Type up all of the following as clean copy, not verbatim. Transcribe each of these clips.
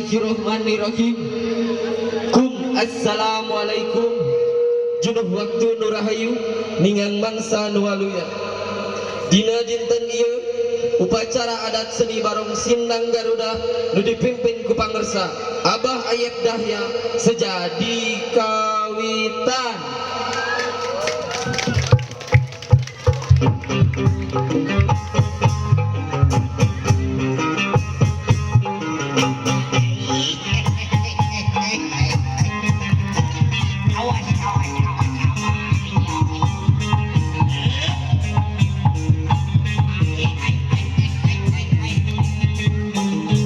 Bismillahirrohmanirrohim. Kum assalamualaikum. Junuh waktu nurahayu ningang mangsa nuwaluya. Dina dinten ieu upacara adat seni barong Sindang Garuda nu dipimpin ku pangersa Abah Ayep Dahya sejadi kawitan. Awas, awas, awas, awas. Ai, ai, ai, ai, ai, ai. Alah.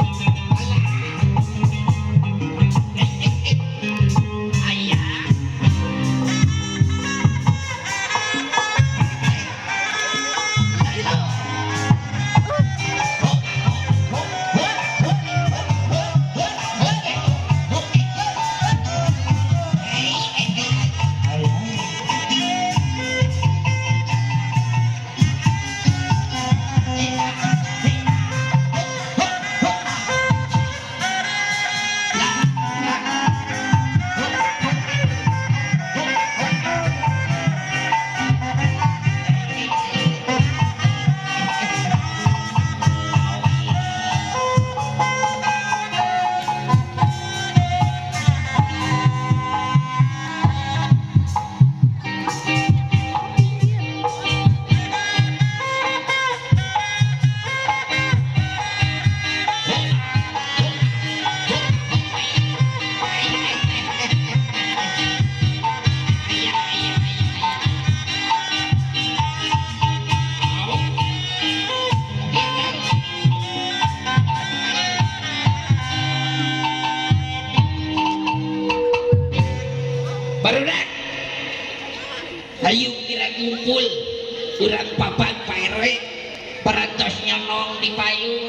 Ayah. Barudak, hayu kira kumpul urang papan Pak RW parantos nyonong di payun.